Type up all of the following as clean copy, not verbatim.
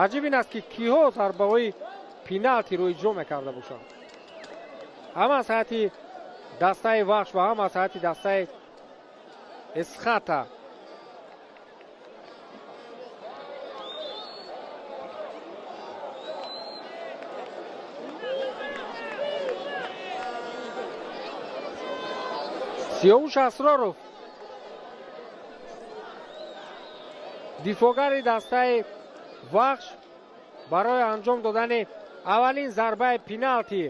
Аҷиб ин аст, ки киҳо зарбаҳои пеналтиро иҷро мекарда бошанд. Ҳам аз ҳайати дастаи Вахш ва ҳам аз ҳайати дастаи Эсхата. Сиёвуш Асроров, дифоъгари дастаи Вахш, барои анҷом додани аввалин зарбаи пеналтӣ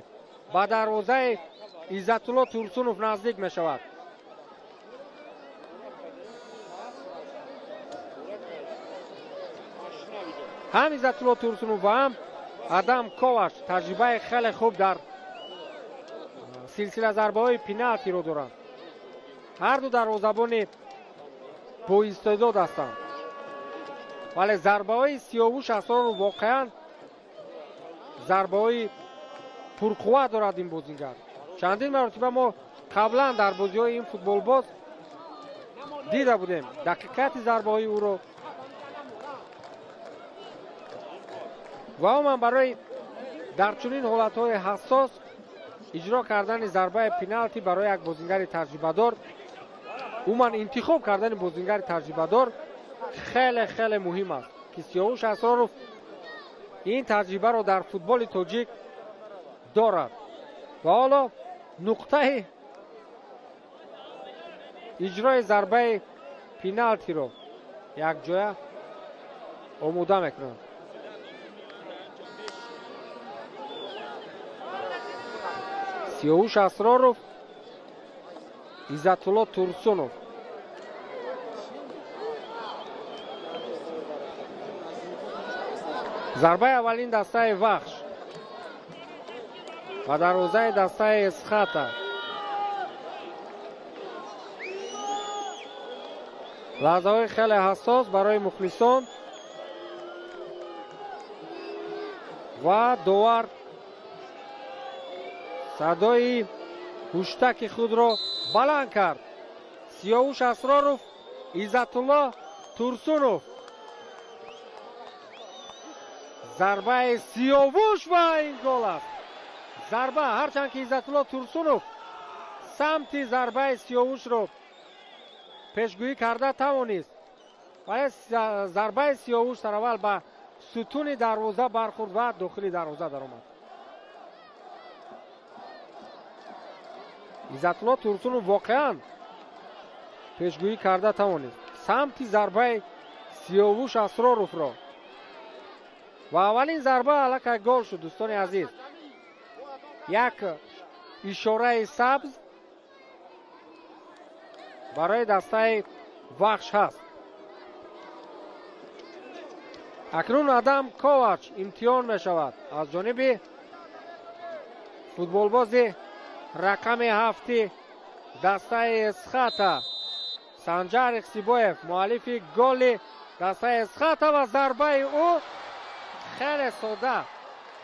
ба дарвозаи Иззатулло Турсунов наздик мешавад. Ҳам Иззатулло Турсунов ва ҳам Адам Ковач таҷрибаи хеле хуб дар силсила зарбаҳои пеналтиро доранд. Ҳар ду дарвозабони боистеъдод ҳастанд, вале зарбаҳои Сиёвуш Асроров воқеан зарбаҳои пурқувват дорад ин бозингар. Чандин маротиба мо қаблан дар бозиҳои ин футболбоз дида будем дақиқати зарбаҳои ӯро ва умуман барои дар чунин ҳолатҳои ҳассос иҷро кардани зарбаи пеналтӣ барои як бозингари таҷрибадор, умуман интихоб кардани бозингари таҷрибадор хеле хеле муҳим аст, ки Сиёвуш Асроров ин таҷрибаро дар футболи тоҷик дорад. Ва ҳоло нуқтаи иҷрои зарбаи пеналтиро якҷоя омода мекунанд. Сиёвуш Асроров, Иззатулло Турсунов. Зарбаи аввалин дастаи Вахш ва дарвозаи дастаи Эсхата. Лаҳзаҳои хеле ҳассос барои мухлисон ва довар садои ҳуштаки худро баланд кард. Сиёвуш Асроров, Иззатулло Турсунов. Зарбаи Сиёвуш ва ин гол аст. Зарба, ҳарчанд ки Иззатулло Турсунов самти зарбаи Сиёвушро пешгӯӣ карда тавонист, вале зарбаи Сиёвуш сараввал ба сутуни дарвоза бархӯрд ва дохили дарвоза даромад. Иззатулло Турсунов воқеан пешгӯӣ карда тавонист самти зарбаи Сиёвуш Асроровро ва аввалин зарба аллакай гол шуд. Дӯстони азиз, як ишораи сабз барои дастаи Вахш ҳаст. Акнун Адам Ковач имтиҳон мешавад аз ҷониби футболбози рақами 7 дастаи Эсхата Санҷар Ихсибоев, муаллифи голи дастаи Эсхата, ва зарбаи ӯ хеле сода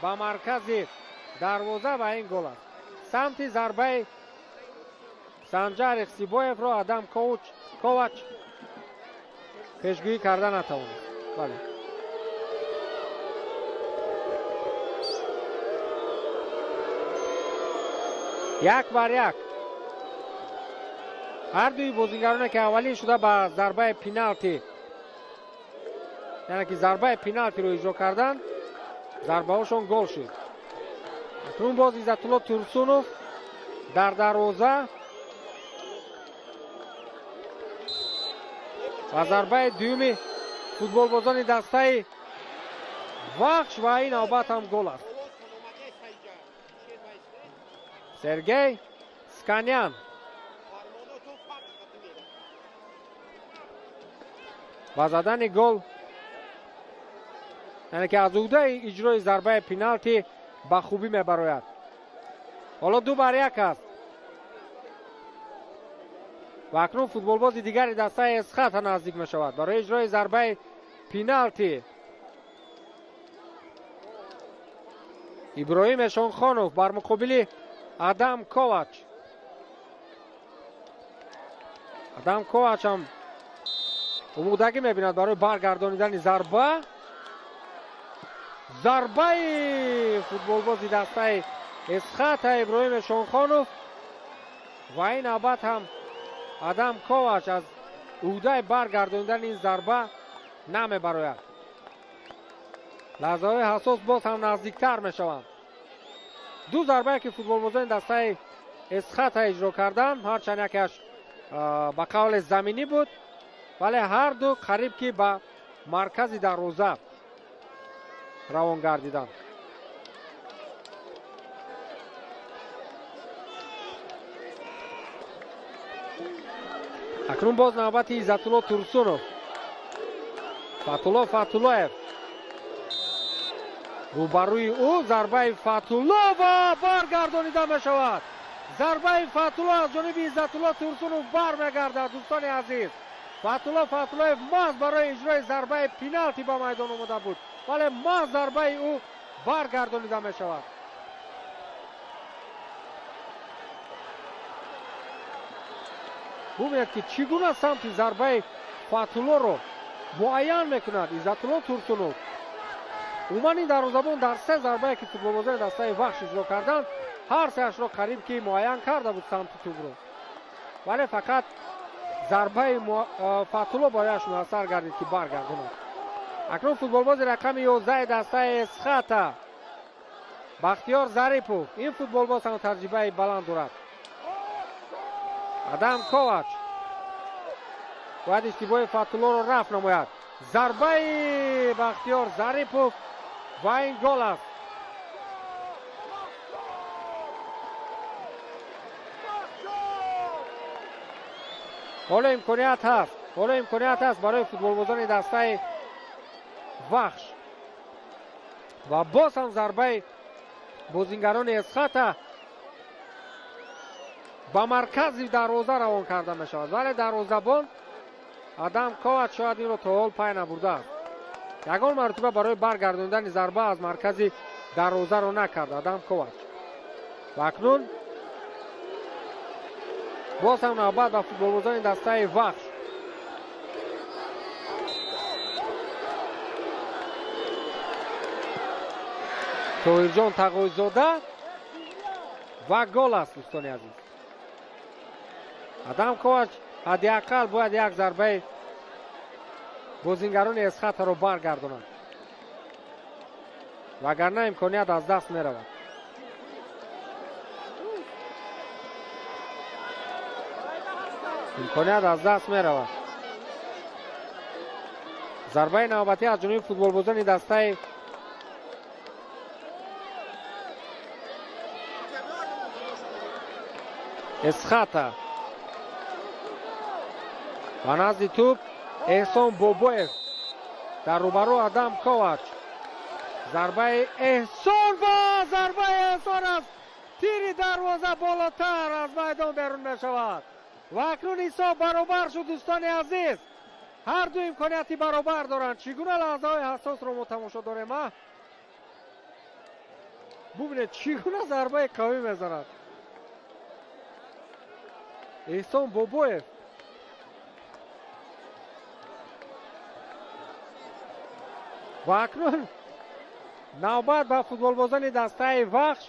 ба маркази дарвоза ва ин гол аст. Самти зарбаи Санҷар Ихсибоевро Адам Ковач пешгӯӣ карда натавонист. Бале, 1-1. Ҳар дуи бозингароне ки аввалин шуда ба зарбаи пеналтӣ, яъне ки зарбаи пеналтиро иҷро карданд, зарбаҳошон гол шуд. Акнун боз Иззатулло Турсунов дар дарвоза ва зарбаи дуюми футболбозони дастаи Вахш ва ин навбат ҳам гол аст. Сергей Сканян ба задани гол, яъне ки аз уҳдаи иҷрои зарбаи пеналтӣ ба хубӣ мебарояд. Ҳоло 2-1 аст ва акнун футболбози дигари дастаи Эсхата наздик мешавад барои иҷрои зарбаи пеналтӣ. Иброҳим Эшонхонов бар муқобили Адам Ковач. Адам Ковач ҳам омодагӣ мебинад барои баргардонидани зарба. Зарбаи футболбози дастаи Эсхата Иброҳим Эшонхонов ва ин навбат ҳам Адам Ковач аз уҳдаи баргардондани ин зарба намебарояд. Лаҳзаҳои ҳассос боз ҳам наздиктар мешаванд. Ду зарбае ки футболбозони дастаи Эсхата иҷро карданд, ҳарчанд якеаш ба қавле заминӣ буд, вале ҳар ду қариб ки ба маркази дарвоза равон гардиданд. Акнун боз навбати Иззатулло Турсунов. Фатулло Фатуллоев рӯбарӯи ӯ зарбаи Фатулло ва баргардонида мешавад. Зарбаи Фатулло аз ҷониби Иззатулло Турсунов бармегардад. Дӯстони азиз, Фатулло Фатуллоев маҳз барои иҷрои зарбаи пеналти ба майдон омода буд, вале маҳз зарбаи ӯ баргардонида мешавад. Бубинед ки чӣ гуна самти зарбаи Фатуллоро муайян мекунад Иззатулло Турсунов. Умуман ин дарвозабон дар се зарбае ки футболбозони дастаи Вахш иҷро карданд, ҳар сеашро қариб ки муайян карда буд самти тӯбро, вале фақат зарбаи Фатулло барояш муяссар гардид ки баргардонад. Акнун футболбози рақами 11 дастаи Эсхата Бахтиёр Зарипов. Ин футболбоз ҳам таҷрибаи баланд дорад. Адам Ковач бояд иштибоҳи Фатуллоро рафт намояд. Зарбаи Бахтиёр Зарипов ва ин гол аст. Ҳоло имконият ҳаст, ҳоло имконият ҳаст барои футболбозони дастаи Вахш ва боз ҳам зарбаи бозингарони Эсхата ба маркази дарвоза равон карда мешавад, вале дарвозабон Адам Ковач шояд инро то ҳол пай набурдааст. Ягон маротиба барои баргардондани зарба аз маркази дарвозаро накард Адам Ковач. Ва акнун боз ҳам навбат ба футболбозони дастаи Вахш. Тоҳирҷон Тағойзода ва гол аст, дӯстони азиз. Адам Ковач ҳадди ақал бояд як зарбаи бозингарони Эсхатаро баргардонад, вагарна имконият аз даст меравад. Имконият аз даст меравад. Зарбаи навбатӣ аз ҷониби футболбозони дастаи Эсхата. Ба назди тӯб Эҳсон Бобоев, дар рӯбарӯ Адам Ковач. Зарбаи Эҳсон ва зарбаи Эҳсон аз тири дарвоза болотар аз майдон берун мешавад. Ва акнун ҳисоб баробар шуд, дӯстони азиз. Ҳар ду имконияти баробар доранд. Чӣ гуна лаҳзаҳои ҳассосро мо тамошо дорем, а? Бубинед чӣ гуна зарбаи қавӣ мезанад Эҳсон Бобоев. Ва акнун навбат ба футболбозони дастаи Вахш.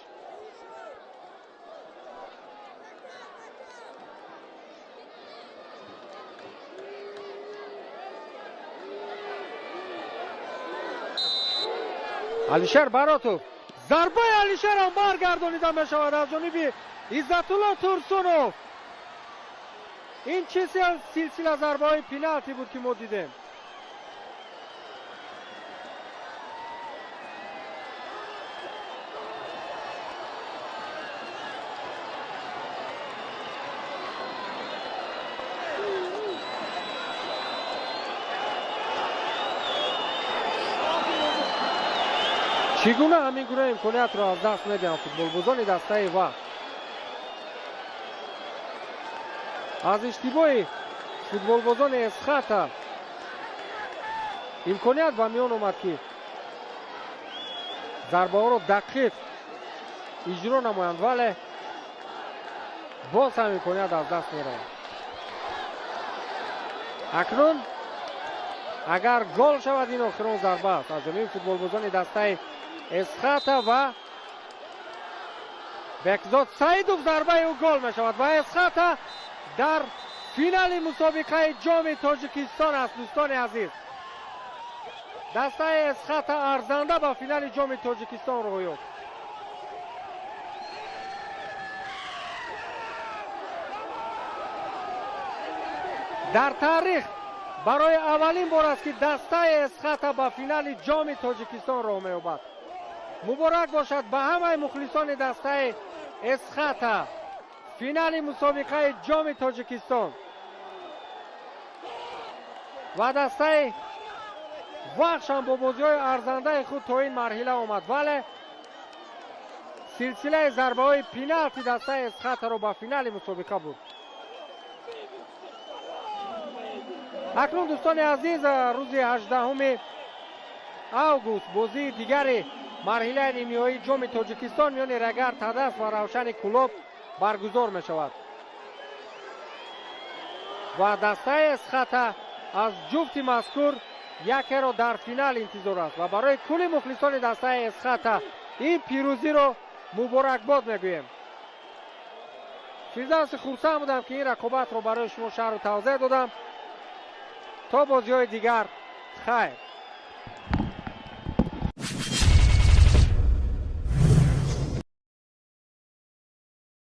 Алишер Баротов. Зарбаи Алишерам баргардонида мешавад аз ҷониби Иззатулло Турсунов. Ин чӣ силсила зарбаҳои пеналти буд ки мо дидем? Чӣ гуна ҳамин гуна имкониятро аз даст медиҳанд футболбозони дастаи Вахш? Аз иштибоҳи футболбозони Эсхата имконият ба миён омад ки зарбаҳоро дақиқ иҷро намоянд, вале боз ҳам имконият аз даст меравад. Акнун агар гол шавад, ин охирон зарба аст аз ҷониби футболбозони дастаи Эсхата ва Бекзод Саидов, зарбаи ӯ гол мешавад ва Эсхата дар финали мусобиқаи Ҷоми Тоҷикистон аст. Дӯстони азиз, дастаи Эсхата арзанда ба финали Ҷоми Тоҷикистон роҳ ёфт. Дар таърих барои аввалин бор аст, ки дастаи Эсхата ба финали Ҷоми Тоҷикистон роҳ меёбад. Муборак бошад ба ҳамаи мухлисони дастаи Эсхата, финали мусобиқаи Ҷоми Тоҷикистон. Ва дастаи Вахш ҳам бо бозиҳои арзандаи худ то ин марҳила омад, вале силсилаи зарбаҳои пеналти дастаи Эсхатаро ба финали мусобиқа бурд. Акнун, дӯстони азиз, рӯзи 18 август бозии дигари марҳилаи нимниҳоии Ҷоми Тоҷикистон миёни Рагар Тадас ва Равшани Кӯлоб баргузор мешавад ва дастаи Эсхата аз ҷуфти мазкур якеро дар финал интизор аст ва барои кулли мухлисони дастаи Эсхата ин пирӯзиро муборакбод мегӯем. Фирдавси хурсанд будам, ки ин рақобатро барои шумо шарҳу тавзеҳ додам. То бозиҳои дигар, хайр.